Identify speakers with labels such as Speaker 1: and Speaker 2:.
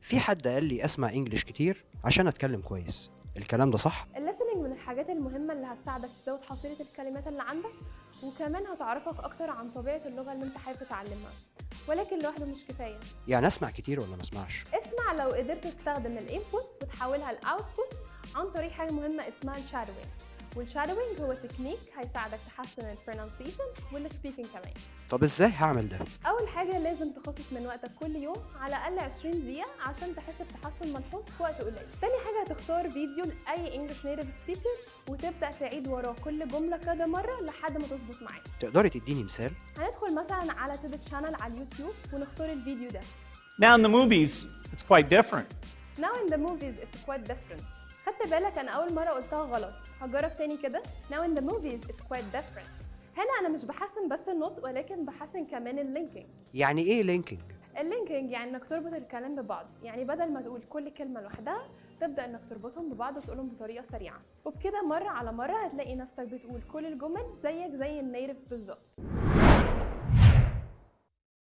Speaker 1: في حد قال لي اسمع English كتير عشان اتكلم كويس، الكلام ده صح؟
Speaker 2: ال listening من الحاجات المهمة اللي هتساعدك تزود حصيلة الكلمات اللي عندك، وكمان هتعرفك أكتر عن طبيعة اللغة اللي انت حابب تتعلمها، ولكن لوحده مش كفاية.
Speaker 1: يعني اسمع كتير ولا ما اسمعش؟
Speaker 2: اسمع لو قدرت تستخدم ال inputs وتحولها ل outputs عن طريق حاجة مهمة اسمها ال shadowing. وال shadowing هو تكنيك هيساعدك تحسن ال pronunciation وال speaking كمان.
Speaker 1: طب ازاي هعمل ده؟
Speaker 2: اول حاجه، لازم تخصص من وقتك كل يوم على الاقل 20 دقيقة عشان تحس بتحسن ملحوظ في وقت قليل. تاني حاجه، هتختار فيديو لاي English native speaker وتبدا تعيد وراه كل جملة كذا مرة لحد ما تظبط معاك.
Speaker 1: تقدري تديني مثال؟
Speaker 2: هندخل مثلا على TED channel على اليوتيوب ونختار الفيديو ده.
Speaker 3: Now, in the movies, it's quite different.
Speaker 2: Now in the movies it's quite different. خدت بالك؟ انا اول مرة قلتها غلط. هجرب تاني كده: Now in the movies it's quite different. هنا انا مش بحسن بس النطق، ولكن بحسن كمان ال linking.
Speaker 1: يعني ايه linking؟
Speaker 2: ال linking يعني انك تربط الكلام ببعض، يعني بدل ما تقول كل كلمة لوحدها، تبدا انك تربطهم ببعض وتقولهم بطريقة سريعه، وبكده مرة على مرة هتلاقي نفسك بتقول كل الجمل زيك زي ال native بالظبط.